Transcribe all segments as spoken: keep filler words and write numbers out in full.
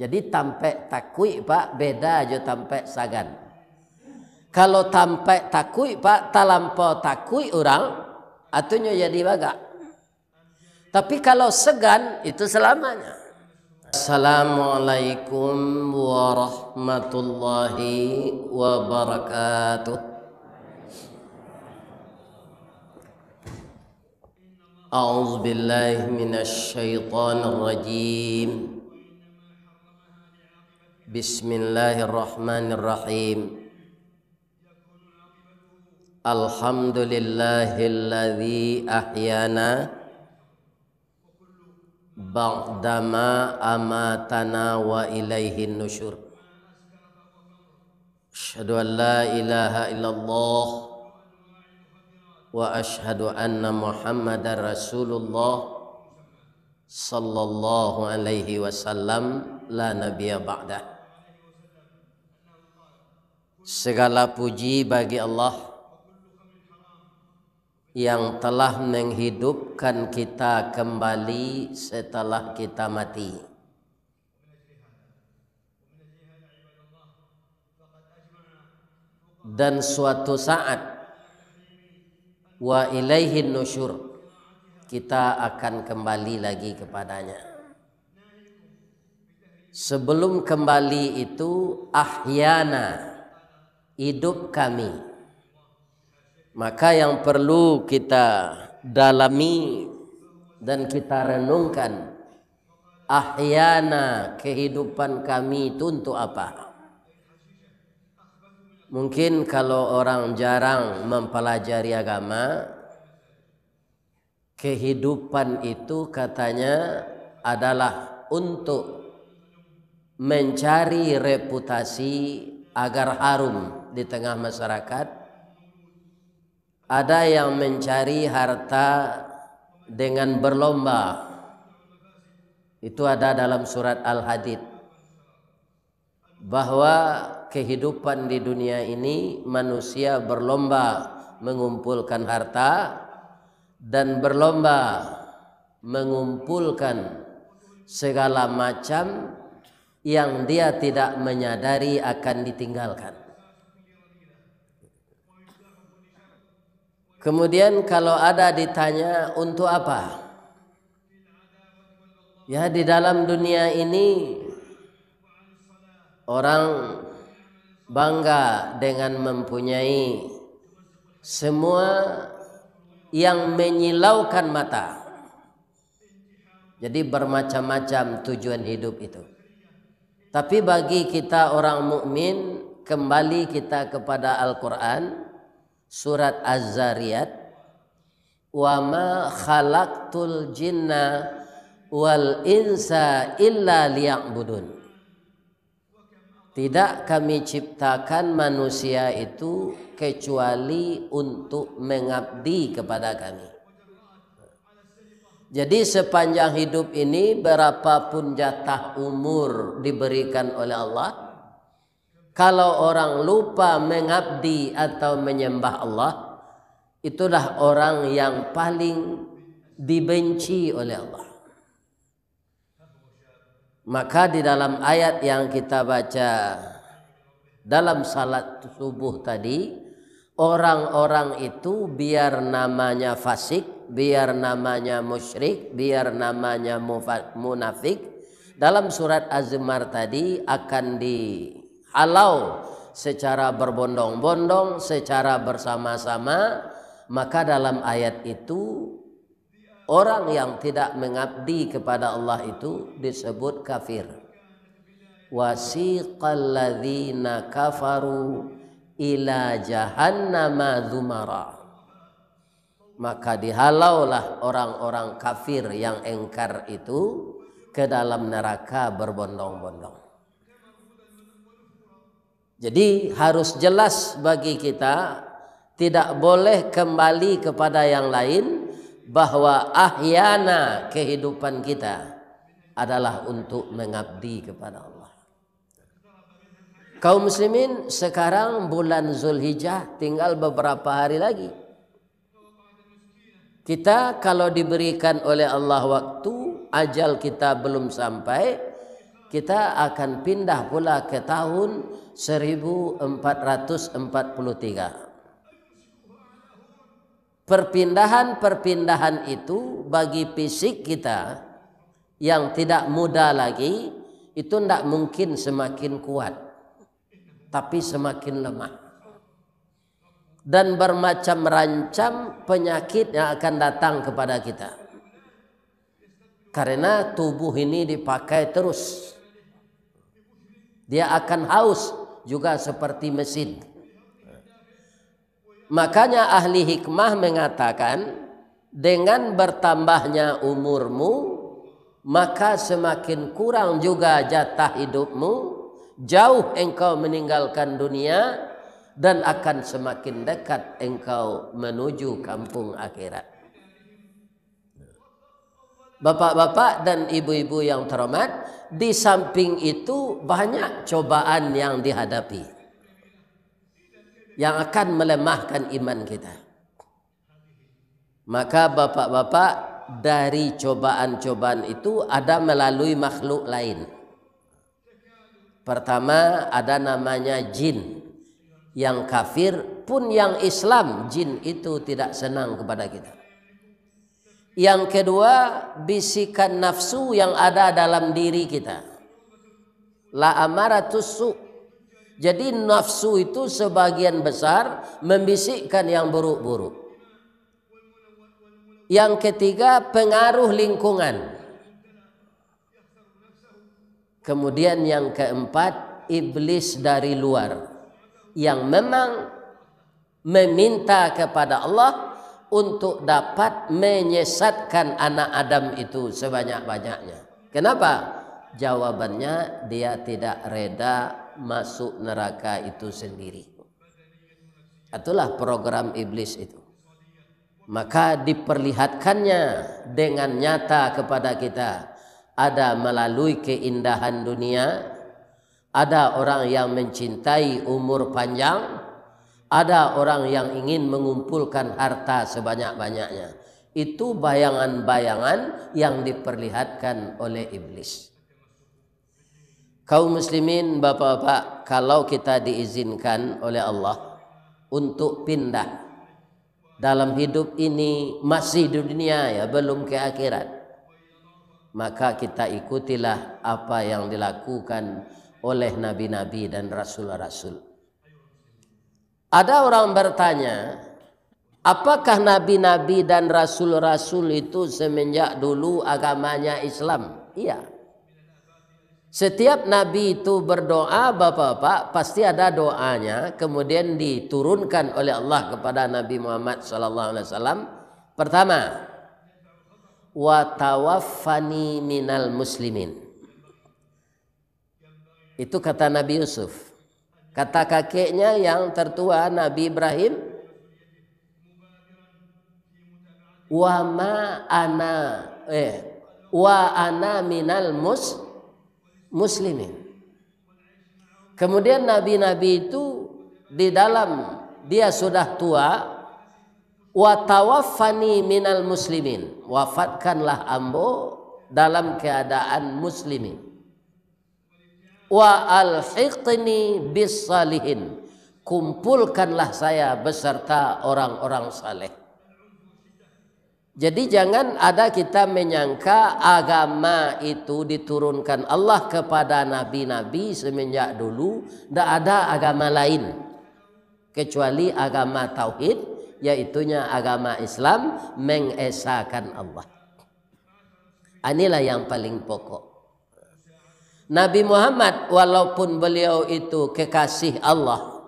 Jadi tampek takuik, Pak, beda jo tampek sagan. Kalau tampek takuik, Pak, talampau takuik urang, atunyo jadi bagak. Tapi kalau segan, itu selamanya. Assalamualaikum warahmatullahi wabarakatuh. A'udzubillahi minasyaitonirrajim. Bismillahirrahmanirrahim. Alhamdulillahilladzi ahyana ba'dama amatana wa ilaihin nusyur. Asyhadu an la ilaha illallah wa asyhadu anna Muhammadar Rasulullah sallallahu alaihi wasallam, la nabiyya ba'dah. Segala puji bagi Allah yang telah menghidupkan kita kembali setelah kita mati. Dan suatu saat, wa ilaihin nusyur, kita akan kembali lagi kepadanya. Sebelum kembali itu, ahyana, hidup kami. Maka yang perlu kita dalami dan kita renungkan, ahyana, kehidupan kami itu untuk apa? Mungkin kalau orang jarang mempelajari agama, kehidupan itu katanya adalah untuk mencari reputasi agar harum di tengah masyarakat. Ada yang mencari harta dengan berlomba. Itu ada dalam surat Al-Hadid. Bahwa kehidupan di dunia ini, manusia berlomba mengumpulkan harta dan berlomba mengumpulkan segala macam yang dia tidak menyadari akan ditinggalkan. Kemudian kalau ada ditanya, "Untuk apa?" Ya, di dalam dunia ini orang bangga dengan mempunyai semua yang menyilaukan mata. Jadi bermacam-macam tujuan hidup itu. Tapi bagi kita orang mukmin, kembali kita kepada Al-Quran, surat Az-Zariyat, "Wa ma khalaqtul jinna wal insa illa liya'budun." Tidak Kami ciptakan manusia itu kecuali untuk mengabdi kepada Kami. Jadi sepanjang hidup ini, berapapun jatah umur diberikan oleh Allah, kalau orang lupa mengabdi atau menyembah Allah, itulah orang yang paling dibenci oleh Allah. Maka di dalam ayat yang kita baca dalam salat subuh tadi, orang-orang itu biar namanya fasik, biar namanya musyrik, biar namanya mufa-, munafik, dalam surat Az-Zumar tadi akan dihalau secara berbondong-bondong, secara bersama-sama, maka dalam ayat itu orang yang tidak mengabdi kepada Allah itu disebut kafir. "Wasiqal ladzina kafaru ila jahannama zumara." Maka dihalaulah orang-orang kafir yang engkar itu ke dalam neraka berbondong-bondong. Jadi, harus jelas bagi kita, tidak boleh kembali kepada yang lain, bahwa ahyana kehidupan kita adalah untuk mengabdi kepada Allah. Kaum muslimin, sekarang bulan Zulhijjah tinggal beberapa hari lagi. Kita kalau diberikan oleh Allah waktu, ajal kita belum sampai, Kita akan pindah pula ke tahun seribu empat ratus empat puluh tiga. Perpindahan-perpindahan itu bagi fisik kita yang tidak muda lagi, itu ndak mungkin semakin kuat, tapi semakin lemah. Dan bermacam-racam penyakit yang akan datang kepada kita. Karena tubuh ini dipakai terus. Dia akan haus juga seperti mesin. Makanya ahli hikmah mengatakan, dengan bertambahnya umurmu, maka semakin kurang juga jatah hidupmu, jauh engkau meninggalkan dunia, dan akan semakin dekat engkau menuju kampung akhirat. Bapak-bapak dan ibu-ibu yang terhormat, di samping itu banyak cobaan yang dihadapi, yang akan melemahkan iman kita. Maka bapak-bapak, dari cobaan-cobaan itu ada melalui makhluk lain. Pertama, ada namanya jin. Yang kafir pun yang Islam, jin itu tidak senang kepada kita. Yang kedua, bisikan nafsu yang ada dalam diri kita. La amaratus su. Jadi nafsu itu sebagian besar membisikkan yang buruk-buruk. Yang ketiga, pengaruh lingkungan. Kemudian yang keempat, iblis dari luar yang memang meminta kepada Allah untuk dapat menyesatkan anak Adam itu sebanyak-banyaknya. Kenapa? Jawabannya, dia tidak reda masuk neraka itu sendiri. Itulah program iblis itu. Maka diperlihatkannya dengan nyata kepada kita, ada melalui keindahan dunia, ada orang yang mencintai umur panjang, ada orang yang ingin mengumpulkan harta sebanyak-banyaknya. Itu bayangan-bayangan yang diperlihatkan oleh iblis. Kaum muslimin, bapak-bapak, kalau kita diizinkan oleh Allah untuk pindah dalam hidup ini, masih di dunia, ya, belum ke akhirat, maka kita ikutilah apa yang dilakukan oleh nabi-nabi dan rasul-rasul. Ada orang bertanya, apakah nabi-nabi dan rasul-rasul itu semenjak dulu agamanya Islam? Iya. Setiap nabi itu berdoa, bapak-bapak, pasti ada doanya, kemudian diturunkan oleh Allah kepada Nabi Muhammad sallallahu alaihi wasallam. Pertama, "Wa tawaffani minal muslimin." Itu kata Nabi Yusuf. Kata kakeknya yang tertua, Nabi Ibrahim, "Wa ma ana, eh, wa ana minal mus-, muslimin." Kemudian nabi-nabi itu di dalam dia sudah tua, "Wa tawaffani minal muslimin." Wafatkanlah ambo dalam keadaan muslimin. "Wa alhiqni bis salihin." Kumpulkanlah saya beserta orang-orang saleh. Jadi, jangan ada kita menyangka agama itu diturunkan Allah kepada nabi-nabi semenjak dulu, ndak ada agama lain kecuali agama tauhid, yaitunya agama Islam, mengesakan Allah. Inilah yang paling pokok. Nabi Muhammad, walaupun beliau itu kekasih Allah,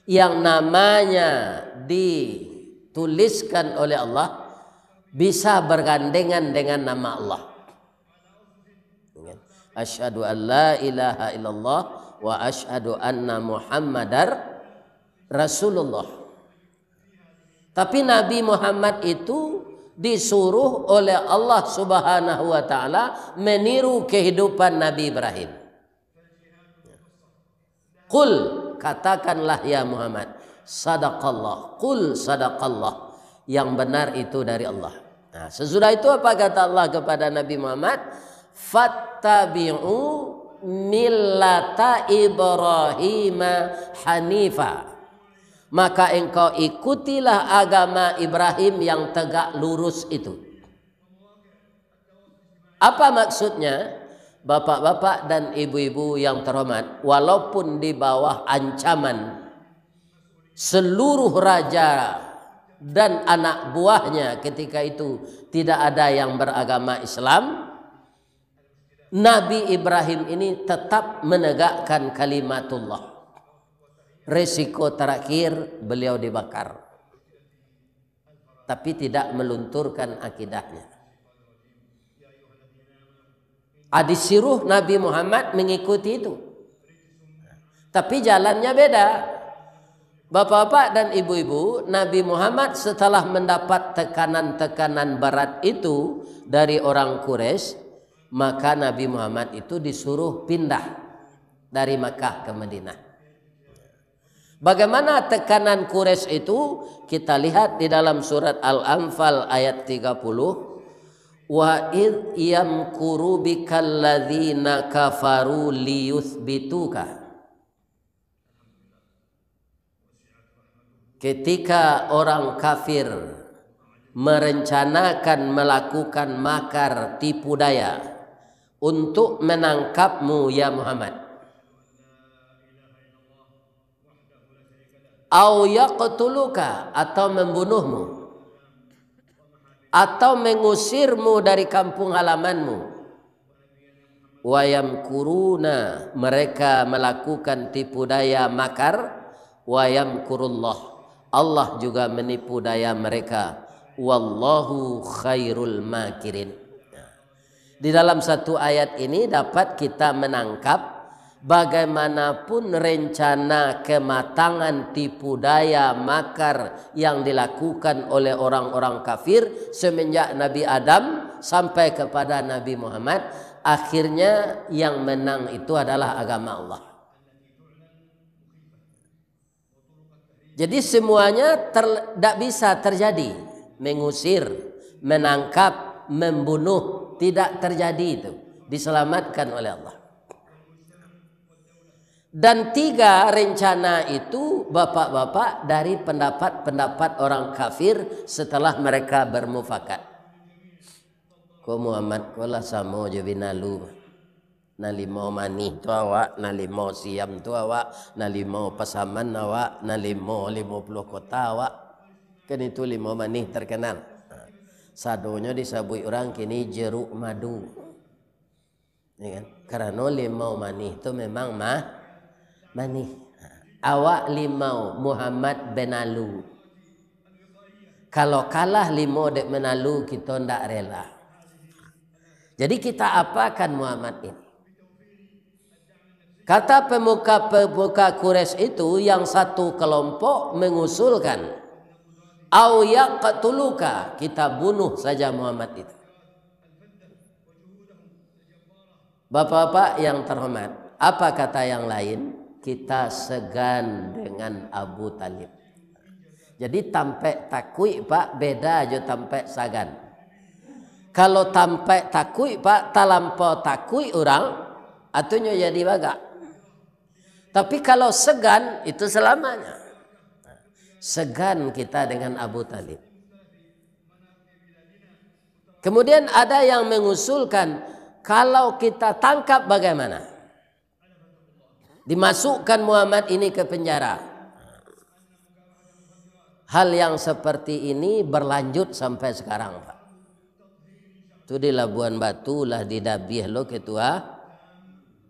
yang namanya dituliskan oleh Allah, bisa bergandengan dengan nama Allah. "Asyhadu an la ilaha illallah wa asyhadu anna Muhammadar Rasulullah." Tapi Nabi Muhammad itu disuruh oleh Allah Subhanahu wa Ta'ala meniru kehidupan Nabi Ibrahim. "Qul," katakanlah, ya Muhammad, "sadaqallah, qul sadaqallah." Yang benar itu dari Allah. Nah, sesudah itu apa kata Allah kepada Nabi Muhammad? "Fattabi'u millata Ibrahima hanifa." Maka engkau ikutilah agama Ibrahim yang tegak lurus itu. Apa maksudnya? Bapak-bapak dan ibu-ibu yang terhormat, walaupun di bawah ancaman seluruh raja dan anak buahnya ketika itu tidak ada yang beragama Islam, Nabi Ibrahim ini tetap menegakkan kalimatullah. Resiko terakhir, beliau dibakar. Tapi tidak melunturkan akidahnya. Hadis siruh Nabi Muhammad mengikuti itu. Tapi jalannya beda. Bapak-bapak dan ibu-ibu, Nabi Muhammad setelah mendapat tekanan-tekanan berat itu dari orang Quraisy, maka Nabi Muhammad itu disuruh pindah dari Makkah ke Madinah. Bagaimana tekanan Quraisy itu? Kita lihat di dalam surat Al-Anfal ayat tiga puluh, "Wa idh yamkuru bikal ladzina kafaru liyutsbituka." Ketika orang kafir merencanakan melakukan makar tipu daya untuk menangkapmu, ya Muhammad. Au yaqtuluka, atau membunuhmu, atau mengusirmu dari kampung halamanmu. Wa yamkuruna, mereka melakukan tipu daya makar, wa yamkurullah, Allah juga menipu daya mereka. Wallahu khairul makirin. Di dalam satu ayat ini dapat kita menangkap bagaimanapun rencana kematangan tipu daya makar yang dilakukan oleh orang-orang kafir semenjak Nabi Adam sampai kepada Nabi Muhammad, akhirnya yang menang itu adalah agama Allah. Jadi semuanya ter, tidak bisa terjadi. Mengusir, menangkap, membunuh, tidak terjadi itu. Diselamatkan oleh Allah. Dan tiga rencana itu, bapak-bapak, dari pendapat-pendapat orang kafir setelah mereka bermufakat. Ko Muhammad ko lah samo jo binalu. Nan limau manih tu awak, nan limau siam tu awak, nan limau pasaman awak, nan limau limo puluah kota awak. Kan itu limau manih terkenal. Sadonyo disabuik urang kini jeruk madu. Ya kan? Karano limau manih tu memang mah, manih. Awak limau Muhammad Benalu. Kalau kalah limau dek Benalu, kito ndak rela. Jadi kita apakan Muhammad ini? Kata pemuka-pemuka Quraisy itu, yang satu kelompok mengusulkan, "Au yaqtuluka, kita bunuh saja Muhammad itu." Bapak-bapak yang terhormat, apa kata yang lain? Kita segan dengan Abu Talib. Jadi tampek takuik, Pak, beda jo tampek sagan. Kalau tampek takuik, Pak, talampau takuik urang, atunyo jadi bagak. Tapi kalau segan, itu selamanya. Segan kita dengan Abu Talib. Kemudian ada yang mengusulkan, kalau kita tangkap bagaimana? Dimasukkan Muhammad ini ke penjara. Hal yang seperti ini berlanjut sampai sekarang, Pak. Tu di Labuan Batu lah didabiah lo ketua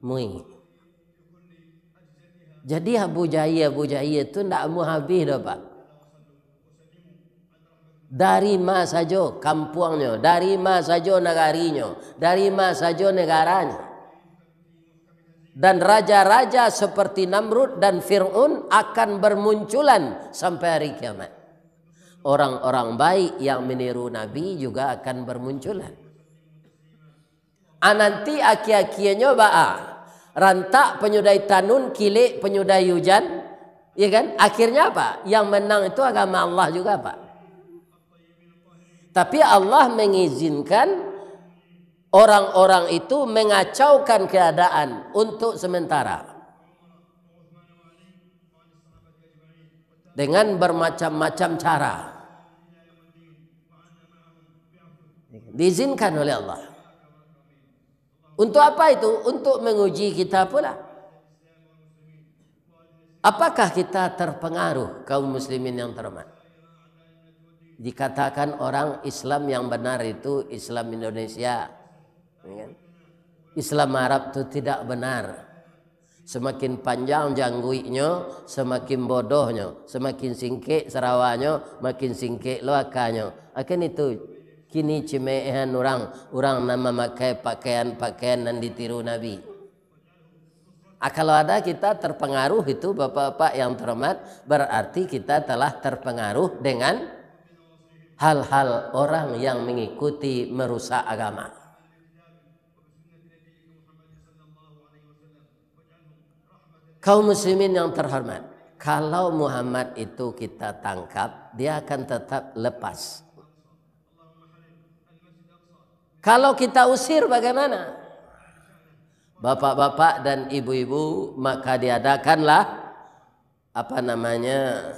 MUI. Jadi Abu Jahia, Abu Jahia tu ndak amuah habih doh, Pak. Dari ma sajo kampuangnyo, dari ma sajo nagarinyo, dari ma sajo negaranyo. Dan raja-raja seperti Namrud dan Fir'aun akan bermunculan sampai hari kiamat. Orang-orang baik yang meniru Nabi juga akan bermunculan. Ah, nanti akhir-akhirnyo baa? Rantak panyudai tanun, kilek panyudai ujan, ya kan? Akhirnya apa? Yang menang itu agama Allah juga, Pak. Tapi Allah mengizinkan Orang-orang itu mengacaukan keadaan untuk sementara dengan bermacam-macam cara. Diizinkan oleh Allah. Untuk apa itu? Untuk menguji kita pula. Apakah kita terpengaruh, kaum muslimin yang terhormat? Dikatakan orang Islam yang benar itu Islam Indonesia, ya kan? Islam Arab itu tidak benar. Semakin panjang jangguiknyo, semakin bodohnyo, semakin singkek sarawanyo, makin singkek lo akanyo. Akan itu, kini cimeehan urang, urang nan mamakai pakaian-pakaian nan ditiru Nabi. Ah, kalau ada kita terpengaruh itu, bapak-bapak yang terhormat, berarti kita telah terpengaruh dengan hal-hal orang yang mengikuti merusak agama. Kaum muslimin yang terhormat, kalau Muhammad itu kita tangkap, dia akan tetap lepas. Kalau kita usir, bagaimana? Bapak-bapak dan ibu-ibu, maka diadakanlah, apa namanya,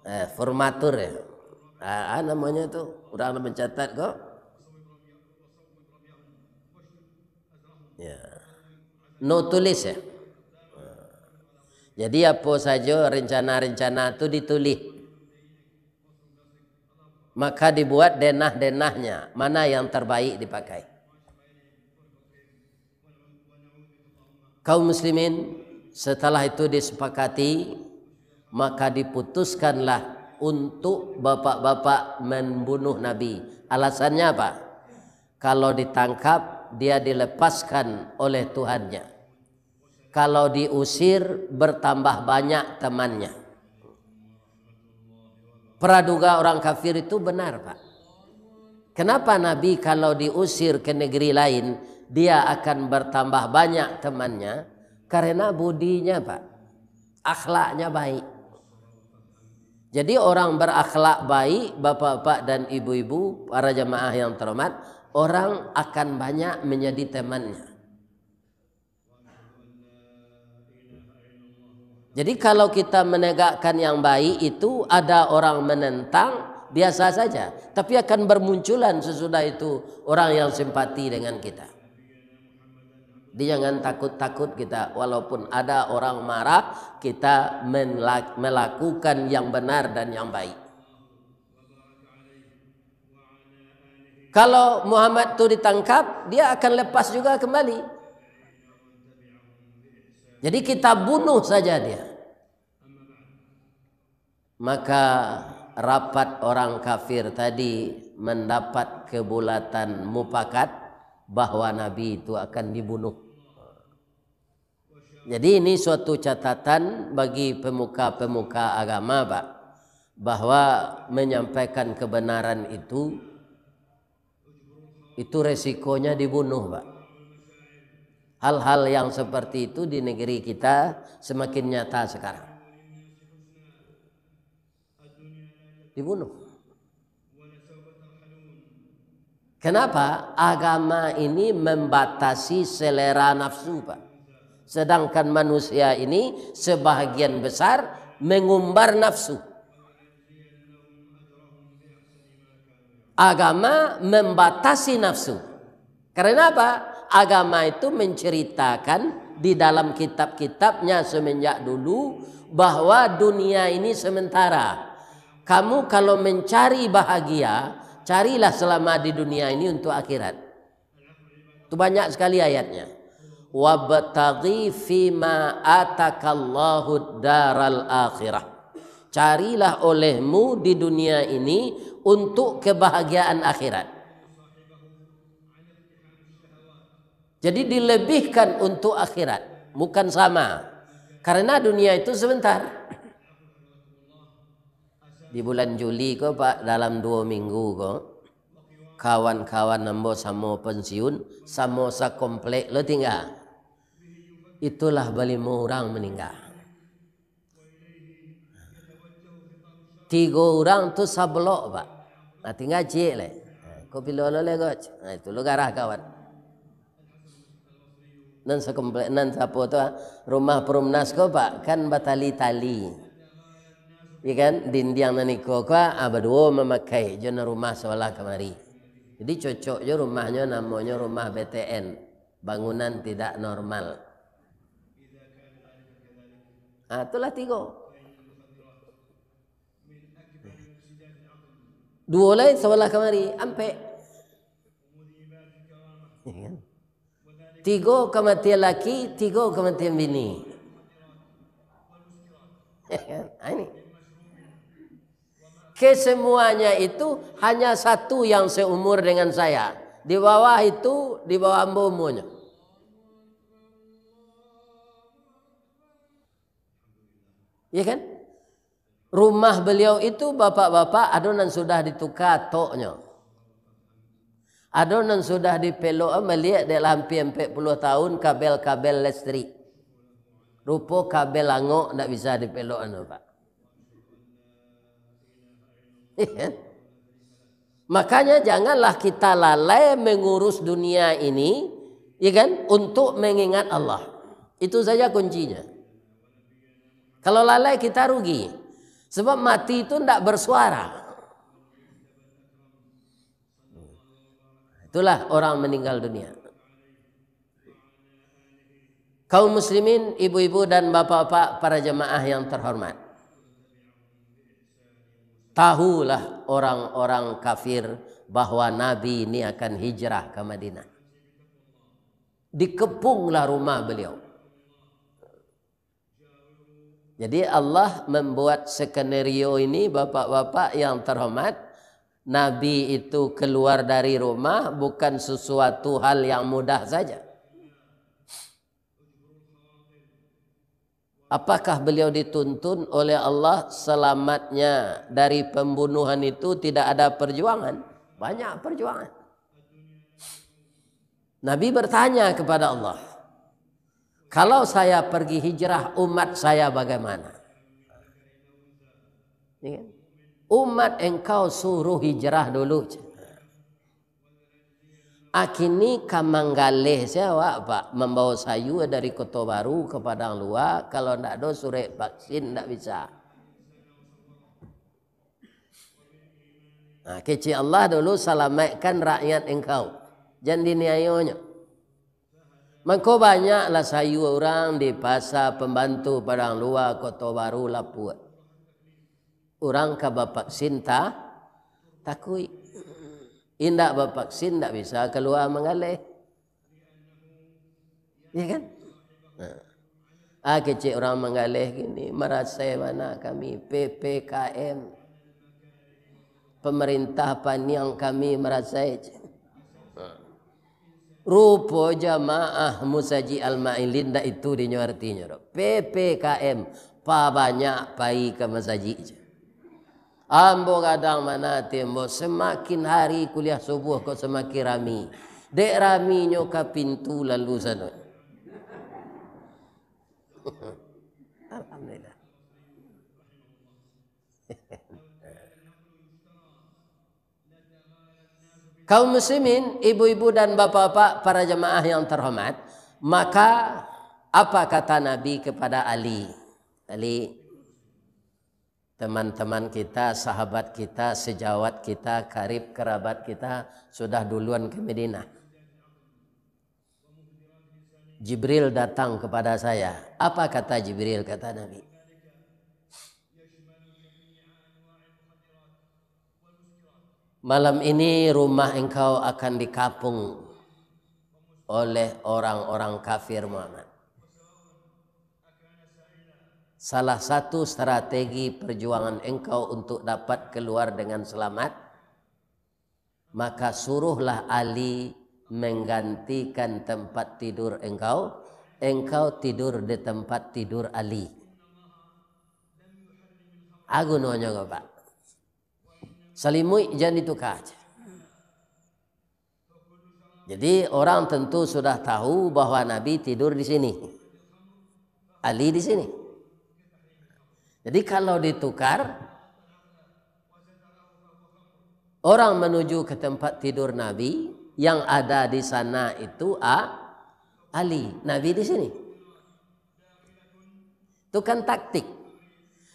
eh, formatur, ya. Ah, ah, namanya tu, urang mencatat ko. Ya. Notulis, ya. Jadi, apo sajo rencana-rencana tu ditulih. Maka dibuat denah-denahnya, mana yang terbaik dipakai. Kaum muslimin, setelah itu disepakati, maka diputuskanlah untuk bapak-bapak membunuh Nabi. Alasannya apa? Kalau ditangkap, dia dilepaskan oleh Tuhannya. Kalau diusir, bertambah banyak temannya. Praduga orang kafir itu benar, Pak. Kenapa Nabi kalau diusir ke negeri lain, dia akan bertambah banyak temannya? Karena budinya, Pak. Akhlaknya baik. Jadi, orang berakhlak baik, bapak-bapak dan ibu-ibu, para jamaah yang terhormat, orang akan banyak menjadi temannya. Jadi, kalau kita menegakkan yang baik itu, ada orang menentang, biasa saja. Tapi akan bermunculan sesudah itu orang yang simpati dengan kita. Jadi, jangan takut-takut kita, walaupun ada orang marah, kita menla-, melakukan yang benar dan yang baik. Kalau Muhammad tu ditangkap, dia akan lepas juga kembali. Jadi, kita bunuh saja dia. Maka rapat orang kafir tadi mendapat kebulatan mupakat bahwa Nabi itu akan dibunuh. Jadi, ini suatu catatan bagi pemuka-pemuka agama, Pak, bahwa menyampaikan kebenaran itu, itu resikonya dibunuh, Pak. Hal-hal yang seperti itu di negeri kita semakin nyata sekarang. Dibunuh. Kenapa? Agama ini membatasi selera nafsu, Pak. Sedangkan manusia ini sebahagian besar mengumbar nafsu. Agama membatasi nafsu. Karena apa? Agama itu menceritakan di dalam kitab-kitabnya semenjak dulu bahwa dunia ini sementara. Kamu kalau mencari bahagia, carilah selama di dunia ini untuk akhirat. Itu banyak sekali ayatnya. "Wabtaghi fima atakallahu daral akhirah." Carilah olehmu di dunia ini untuk kebahagiaan akhirat. Jadi, dilebihkan untuk akhirat, bukan sama. Karena dunia itu sebentar. Di bulan Juli ko, Pak, dalam duo minggu ko, kawan-kawan ambo samo pensiun, samo sakomplek lo tingga. Itulah balimo urang maningga. Tigo urang tu sablok, Pak. Nah, tingga ciek lai. Nah, ko pilo lo lai, Goc? Nah, itu lo garah kawan. Nan sakomplek, nan sapo tu, ah, rumah Perumnas ko, Pak, kan batali-tali. Ya kan? Dindiang nan iko ko, ah, baduo mamakai jo nan rumah sabalah kamari. Jadi cocok jo rumahnyo, namonyo rumah B T N, bangunan tidak normal. Ah, itulah tigo. Duo lai sabalah kamari, ampek. Ya kan? Tigo kamatian laki, tigo kamatian bini. Ya kan? Ah, ini. Kesemuanya itu hanya satu yang seumur dengan saya. Di bawah itu, di bawah ambo umurnya. Ya kan? Rumah beliau itu, bapak-bapak, ado nan sudah dituka atoknyo. Ado nan sudah dipelok, maliek dek lah ampia ampek puluah tahun kabel-kabel listrik. Rupo kabel angok ndak bisa dipelok anu, Pak. Iya kan? Makanya janganlah kita lalai mengurus dunia ini, ya kan, untuk mengingat Allah. Itu saja kuncinya. Kalau lalai kita rugi. Sebab mati itu ndak bersuara. Itulah orang meninggal dunia. Kaum muslimin, ibu-ibu dan bapak-bapak, para jemaah yang terhormat. Tahulah orang-orang kafir bahwa Nabi ini akan hijrah ke Madinah. Dikepunglah rumah beliau. Jadi Allah membuat skenario ini, bapak-bapak yang terhormat, Nabi itu keluar dari rumah bukan sesuatu hal yang mudah saja. Apakah beliau dituntun oleh Allah selamatnya dari pembunuhan itu tidak ada perjuangan? Banyak perjuangan. Nabi bertanya kepada Allah, "Kalau saya pergi hijrah, umat saya bagaimana?" Ya kan? "Umat engkau suruh hijrah dulu." Akini ka manggaleh sia awak, Pak, mambawa sayua dari Koto Baru ka Padang Lua, kalau ndak ado surek vaksin ndak bisa. Nah, kecek Allah dulu, salamaikkan rakyat engkau, jan diniayonyo. Mangko banyaklah sayua urang di pasa pambantu Padang Lua, Koto Baru, Lapuak. Urang ka bavaksin ta-, takuik. Indak bavaksin, indak bisa kalua manggaleh. Ya kan? Nah. Ah, kecek urang manggaleh gini, marasai bana kami, P P K M. Pemerintah paniang kami marasai. Rupo jamaah Musajik Al-Ma'ilin ndak itu dinyo artinyo doh. P P K M, pabanyak pai ka masajik. Ambo gadang manati ambo, samakin hari kuliah subuh kok samakin rami. Dek raminyo ka pintu lalu sano. Alhamdulillah. Kaum muslimin, ibu-ibu dan bapak-bapak, para jamaah yang terhormat, maka apa kata Nabi kepada Ali? Ali, teman-teman kita, sahabat kita, sejawat kita, karib kerabat kita sudah duluan ke Madinah. Jibril datang kepada saya. Apa kata Jibril, kata Nabi? Malam ini rumah engkau akan dikapung oleh orang-orang kafir, Muhammad. Salah satu strategi perjuangan engkau untuk dapat keluar dengan selamat, maka suruhlah Ali menggantikan tempat tidur engkau, engkau tidur di tempat tidur Ali. Agunonyo ko, Pak. Salimuik jan ditukar. Jadi, orang tentu sudah tahu bahwa Nabi tidur di sini. Ali di sini. Jadi, kalau ditukar, orang menuju ke tempat tidur Nabi, yang ada di sana itu a-, Ali, Nabi di sini. Itu kan taktik.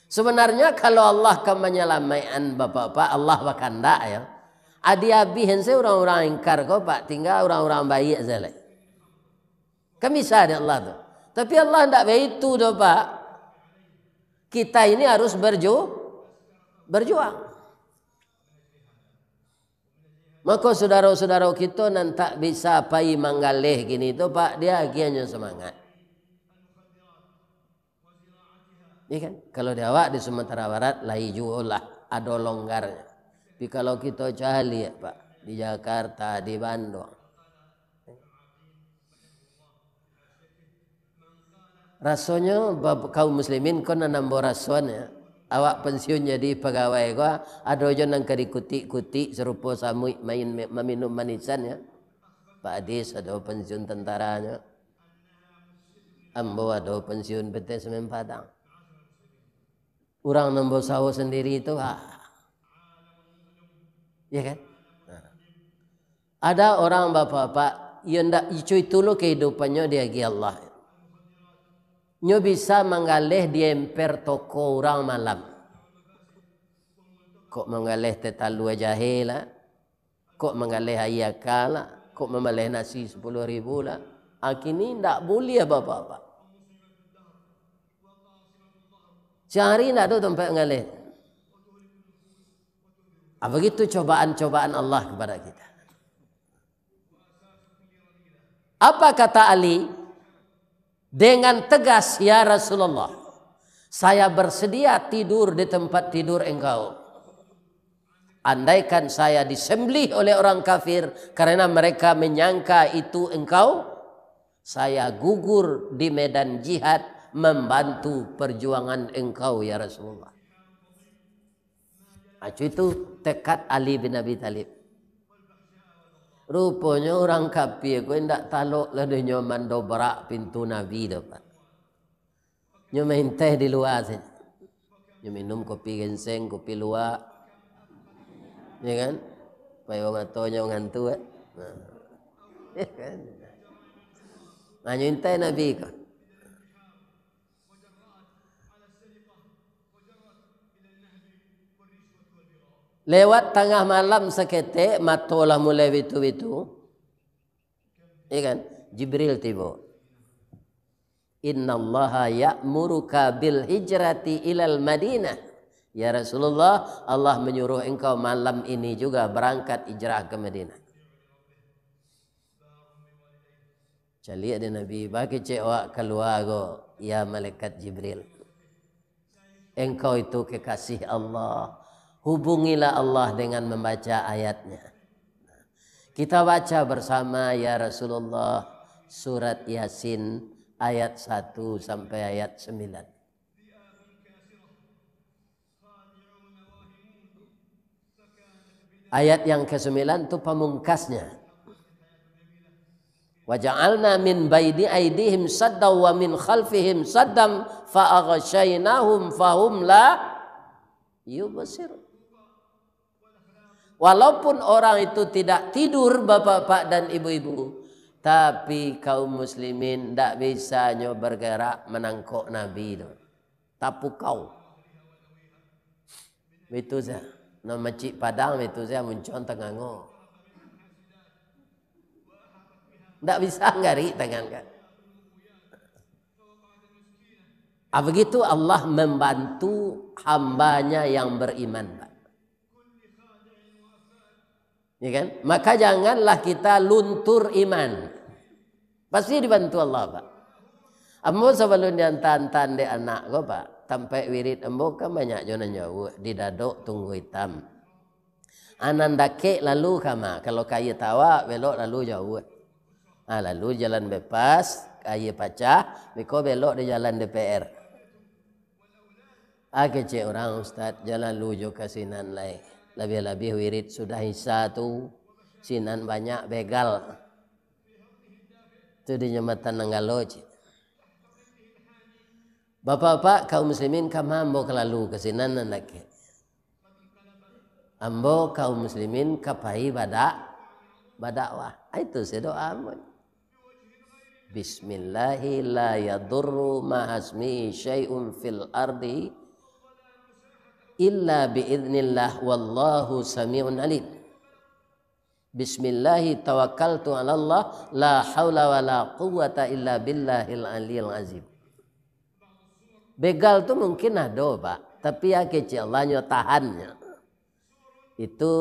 Sebenarnya kalau Allah ka manyalamaikkan bapak-bapak, Allah bakandak, ya. Adi abih se urang-urang ingkar ko, Pak, tingga urang-urang baiak sajo lai. Kan bisa dek Allah tu. Tapi Allah ndak baitu doh, Pak. Kita ini harus berju-, berjuang. Mako, sudaro-sudaro kito nan tak bisa pai manggaleh kini tu, Pak, diagiahnyo semangat. Iya kan? Kalau di awak di Sumatera Barat, lai juo lah, ado longgarnyo. Tapi kalau kito caliak, Pak, di Jakarta, di Bandung. Rasonyo, bab-, kaum muslimin ko nan ambo rasoan, ya. Awak pensiun jadi pagawai ko, ado jo nan ka dikutik-kutik sarupo samuik main, maminum manisan, ya. Pak Adis ado pensiun tentaranya. Ambo ado pensiun P T S Semen Padang. Urang nan bausaho sandiri tu, ah. Ya kan? Nah. Ada orang bapak-bapak, iyo ndak ico itu lo kehidupannyo diagiah Allah. Nyo bisa manggaleh di emper toko urang malam. Kok manggaleh teh talua jahe lah, kok manggaleh ayie aka lah, kok mambaleh nasi sapuluah ribu lah. Ah, kini ndak buliah bapak-bapak. Sahari ndak ado tampek manggaleh. Ah, begitu cobaan-cobaan Allah kepada kita. Apa kata Ali? Dengan tegas, "Ya Rasulullah, saya bersedia tidur di tempat tidur engkau. Andaikan saya disembelih oleh orang kafir karena mereka menyangka itu engkau, saya gugur di medan jihad membantu perjuangan engkau, ya Rasulullah." Acu itu tekad Ali bin Abi Thalib. Ruponyo urang kafir ko indak talok lah deh nyo mandobrak pintu Nabi tu, Pak. Nyo main teh di lua sajo. Nyo minum kopi genseng, kopi luwak. Ya kan? Payo matonyo ngantu, eh. Nah. Ya kan? Nah, nyo intai Nabi ko. Lewat tangah malam saketek, mato lah mulai bitu-bitu. Ya kan? Jibril tibo. "Innallaha ya'muruka bil hijrati ilal Madinah." Ya Rasulullah, Allah menyuruh engkau malam ini juga berangkat hijrah ke Madinah. Caliak dek Nabi, bakecek awak kalua ko, ya malaikat Jibril. Engkau itu kekasih Allah. Hubungilah Allah dengan membaca ayatnya. Kita baca bersama, ya Rasulullah, surat Yasin ayat satu sampai ayat sembilan. Ayat yang kesembilan tu pamungkasnya. "Wa ja'alna min baini aidihim saddan wa min khalfihim saddan fa aghsyainahum fahum la yubsirun." Walaupun orang itu tidak tidur, bapak-bapak dan ibu-ibu, tapi kaum muslimin ndak bisa nyo bergerak manangkok Nabi tu. Tapukau. Itu saja. Nan macik Padang itu saja muncon tangango. Ndak bisa nggarik tangan kan. Ah, begitu Allah membantu hambanya yang beriman, Pak. Ya kan? Maka janganlah kita luntur iman. Pasti dibantu Allah, Pak. Ambo sabalun diantan-antan dek anak ko, Pak, tampek wirid ambo kan banyak jo nan jauah, di Dadok Tunggu Itam. Anan dakek lalu kama, kalau ka Aia Tawak, belok lalu jauah. Ah, lalu jalan bypass, Aia Pacah, biko belok di jalan D P R. Ah, kecek urang, "Ustaz, jan lalu jo ka sinan lai. Labiah-labiah wirid sudah Isya tu, sinan banyak begal." Tu di Jambatan Nanggalo, cik. Bapak-bapak, kaum muslimin, kama ambo ka lalu ka sinan nan dakek. Ambo kaum muslimin ka pai badak-, badakwah. Ah, itu se doa ambo. Bismillahi la yadurru ma'asmihi syai'un fil ardi illa bi'idznillah, wallahu sami'un alim. Bismillahi tawakkaltu 'alallah, la haula wala quwwata illa billahil aliyil azim. Begal tu mungkin ado, Pak, tapi ya kecek Allah nyo tahannyo. Itu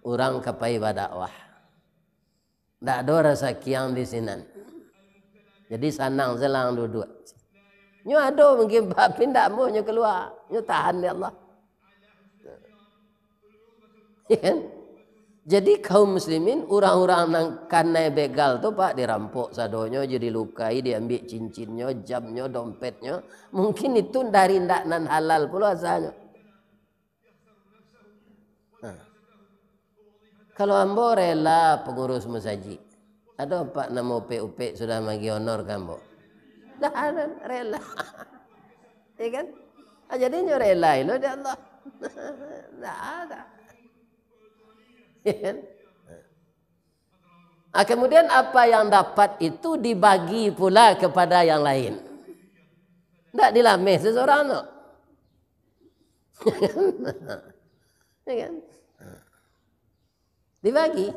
urang ka pai badakwah. Ndak ado rasakiang di sinan. Jadi sanang selang duduk. Nyo ado mungkin, tapi ndak mau nyo kalua. Nyo tahan dek Allah. Ya kan? Jadi kaum muslimin, urang-urang nan kanai begal tu, Pak, dirampok sadonyo, jadi lukai, diambiak cincinnyo, jamnyo, dompetnyo. Mungkin itu dari ndak nan halal pulo asalnyo. Nah. Kalau ambo rela pangurus masajik. Ado, Pak, namo upek-upek sudah magi honor ka ambo? Dah ado, rela. Ya kan? Ah, jadi nyo rela lo dek Allah. Ndak ada. Ya kan? Ah, kemudian apa yang dapat itu dibagi pula kepada yang lain. Ndak dilameh seseorang tu. Ya kan? Dibagi.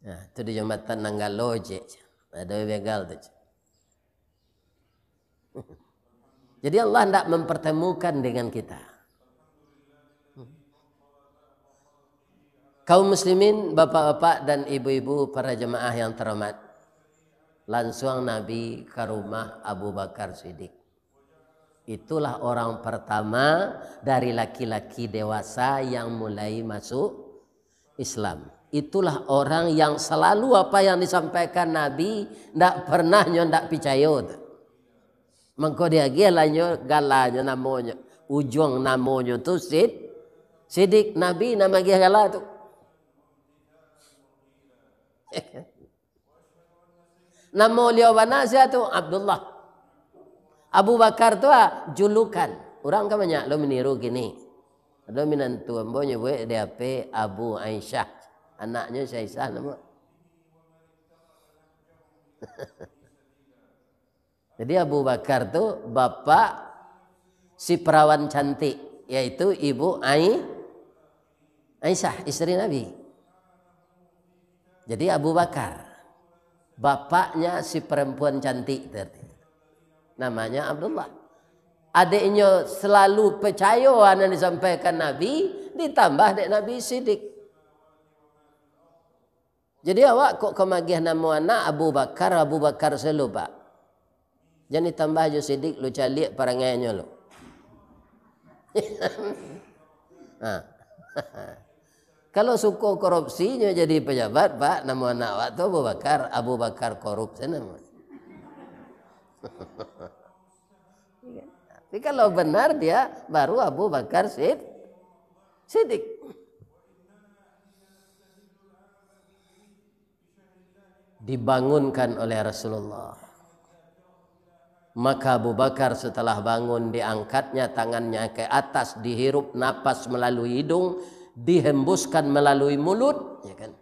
Nah, tu di jambatan Nanggalo, cek. Ado begal tu, cek. Jadi Allah ndak mempertemukan dengan kita. Kaum muslimin, bapak-bapak dan ibu-ibu, para jemaah yang terhormat, lansuang Nabi ka rumah Abu Bakar Siddiq. Itulah orang pertama dari laki-laki dewasa yang mulai masuk Islam. Itulah orang yang selalu apa yang disampaikan Nabi, ndak pernah nyo ndak picayo tu. Mangko diagiahlah nyo galanyo, namonyo, ujuang namonyo tu Sid-, Sidik, Nabi nan magiah gala tu. Namo liau bana sia tu? Abdullah. Abu Bakar tu, ah, julukan. Urang kan banyak lo maniru kini. Ado minantu ambo nyabuik di Abu Aisyah. Anaknyo si Aisyah namo. Jadi Abu Bakar tu bapak si perawan cantik, yaitu Ibu Ai-, Aisyah, isteri Nabi. Jadi Abu Bakar, bapaknya si perempuan cantik tadi. Namanya Abdullah. Adiknyo selalu percayo nan disampaikan Nabi, ditambah dek Nabi Sidik. Jadi awak kok ka magiah namo anak Abu Bakar, Abu Bakar selalu, Pak. Jan ditambah jo Sidik, lo caliak parangainyo lo. Ha. Kalau suko korupsi nyo jadi pejabat, Pak, namo anak awak tu Abu Bakar, Abu Bakar korupsi namo. Tapi kalau benar dia, baru Abu Bakar Sid-, Sidik. Dibangunkan oleh Rasulullah. Maka Abu Bakar setelah bangun, diangkatnya tangannya ke atas, dihirup napas melalui hidung, dihembuskan melalui mulut, ya kan?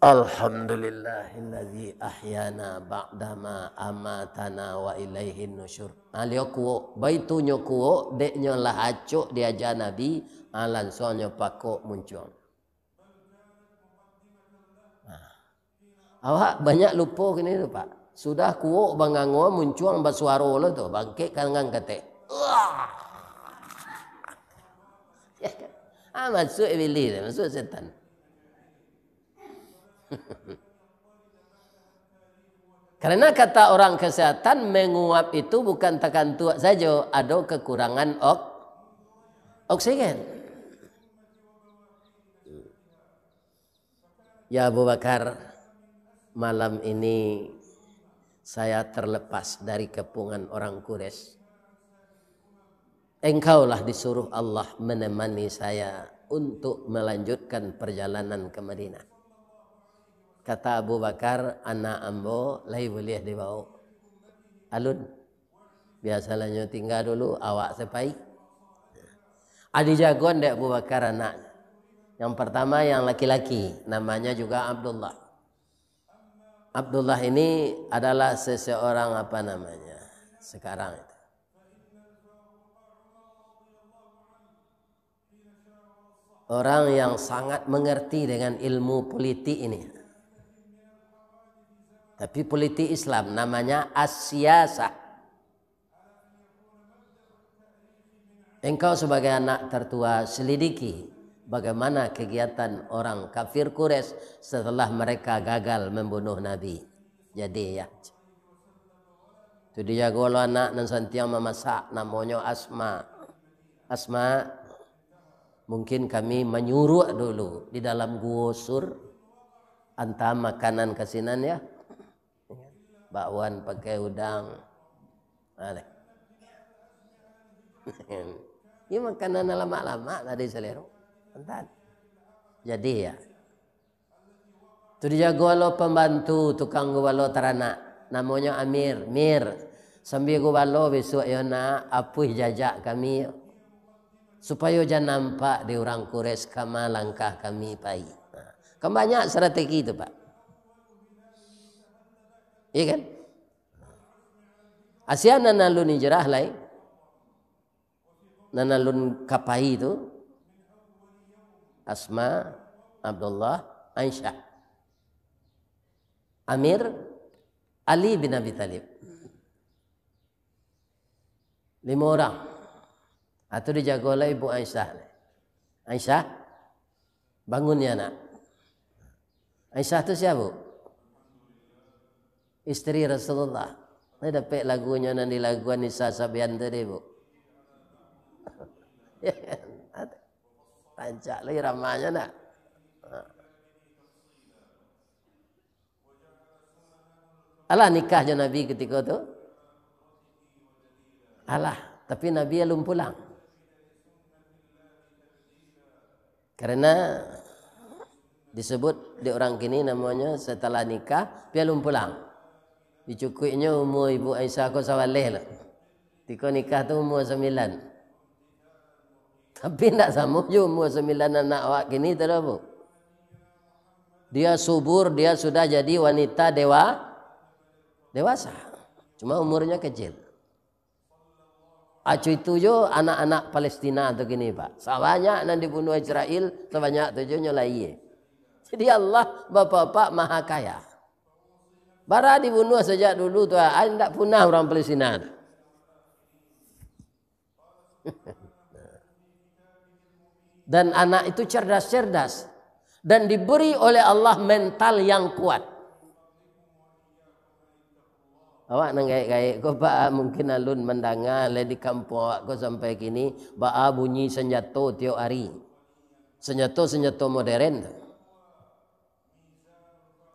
Alhamdulillahilladzi ahyana ba'dama amatana wa ilaihin nusyur. Ah, liau kuok, baitu nyo kuok, dek nyo lah acok diaja Nabi, ah, lansuang nyo pakok muncuang. Nah. Awak banyak lupo kini tu, Pak. Sudah kuok bangango, muncuang basuaro lo tu, bangkek ka tangan katek. Uah! Ya kan? Ah, masuk iblis, masuk setan. Karena kata orang kesehatan, menguap itu bukan takantuak sajo, ado kekurangan ok-, oksigen. Ya Abu Bakar, malam ini saya terlepas dari kepungan orang Quraisy. Engkaulah disuruh Allah menemani saya untuk melanjutkan perjalanan ke Madinah. Kata Abu Bakar, anak ambo lai buliah dibaok. Alun. Biasalah nyo tingga dulu, awak sapai. Adi jagoan dek Abu Bakar anak. Yang pertama yang laki-laki, namanya juga Abdullah. Abdullah ini adalah seseorang, apa namanya, sekarang itu, orang yang sangat mengerti dengan ilmu politik ini. Tapi politik Islam, namanya as-siyasah. Engkau sebagai anak tertua, selidiki bagaimana kegiatan orang kafir Quraisy setelah mereka gagal membunuh Nabi. Jadi, ya. Tu dijago lo anak nan santiang mamasak, namonyo Asma. Asma, mungkin kami manyuruak dulu di dalam guo Sur, anta makanan ka sinan, ya. Bakwan pakai udang. Nah, deh. Ini makanan lamak-lamak tadi salero. Anta. Jadi, ya. Tu dijago lo pambantu tukang gubalo taranak. Namonyo Amir. "Mir, sambia gubalo bisuak yo nak, apuih jajak kami yo. Supayo jan nampak di urang Quraisy kama langkah kami pai." Nah, kan banyak strategi tu, Pak. Iya kan? Asia nan alun hijrah lai. Nan alun ka pai tu, Asma, Abdullah, Aisyah. Amir, Ali bin Abi Thalib. Limo urang. Atu dijago lai ibu Aisyah. "Aisyah, bangun ya nak." Aisyah tu sia, Bu? Isteri Rasulullah. Lai dapek lagunyo nan dilaguan Nisa Sabian tadi, Bu? Rancak lo iramanyo, nak? Alah nikah jo Nabi kutiko tu? Alah, tapi Nabi alun pulang. Karena disebut di orang kini namonyo setelah nikah, pi alun pulang. Dicukuiknyo umua ibu Aisyah ko sabaleh lah. Tiko nikah tu umua sambilan. Tapi ndak samo jo umua sambilan anak awak kini tu doh, Bu. Dia subur, dia sudah jadi wanita dewa-, dewasa. Cuma umurnya kecil. Acu itu jo anak-anak Palestina tu kini, Pak. Sabanyak nan dibunuah Israel, sabanyak tu jo nyo lahia. Jadi Allah, Bapak-bapak, Maha Kaya. Bara dibunuah sajak dulu tu, ah, ndak punah urang Palestina tu. Dan anak itu cerdas-cerdas dan diberi oleh Allah mental yang kuat. Awak nan gaek-gaek ko, Pak, mungkin alun mandanga lai di kampuang awak ko sampai kini, baa bunyi sanjato tiok ari. Sanjato-sanjato modern tu.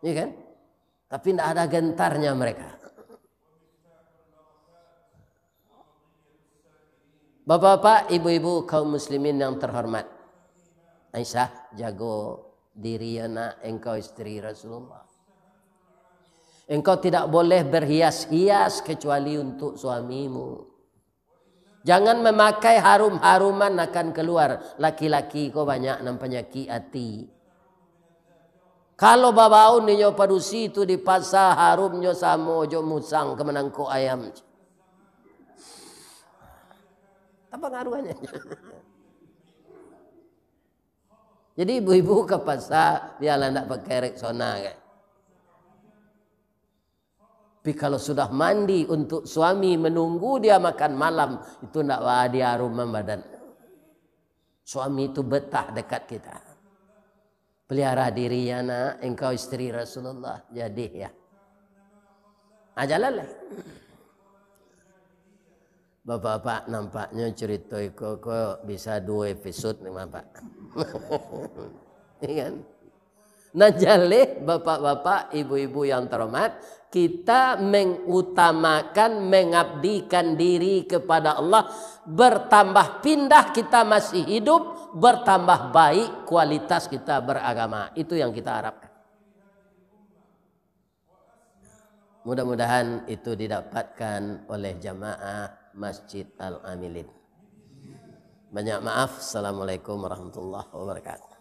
Iya kan? Tapi ndak ada gentarnya mereka. Bapak-bapak, ibu-ibu, kaum muslimin yang terhormat. Aisyah, jago diri anak engkau, isteri Rasulullah. Engkau tidak boleh berhias-hias kecuali untuk suamimu. Jangan memakai harum-haruman akan keluar. Laki-laki ko banyak nan panyakik ati. Kalau babaun inyo padusi tu di pasa, harumnyo samo jo musang ka manangkok ayam. Apa ngaruahnyo? Jadi ibu-ibu ka pasa, bialah ndak pakai Rexona kan. Tapi kalau sudah mandi untuk suami menunggu dia makan malam, itu ndak baa diaruman badan. Suami itu betah dekat kita. Pelihara diri ya nak, engkau isteri Rasulullah, jadi ya. Ah, jalan lah. Bapak-bapak, nampaknyo curito iko ko bisa duo episode ni, Bapak. Iya kan? Nah, jaleh, bapak-bapak, ibu-ibu yang terhormat, kita mengutamakan, mengabdikan diri kepada Allah, bertambah pindah kita masih hidup, bertambah baik kualitas kita beragama. Itu yang kita harapkan. Mudah-mudahan itu didapatkan oleh jamaah Masjid Al-Amilin. Banyak maaf. Assalamualaikum warahmatullahi wabarakatuh.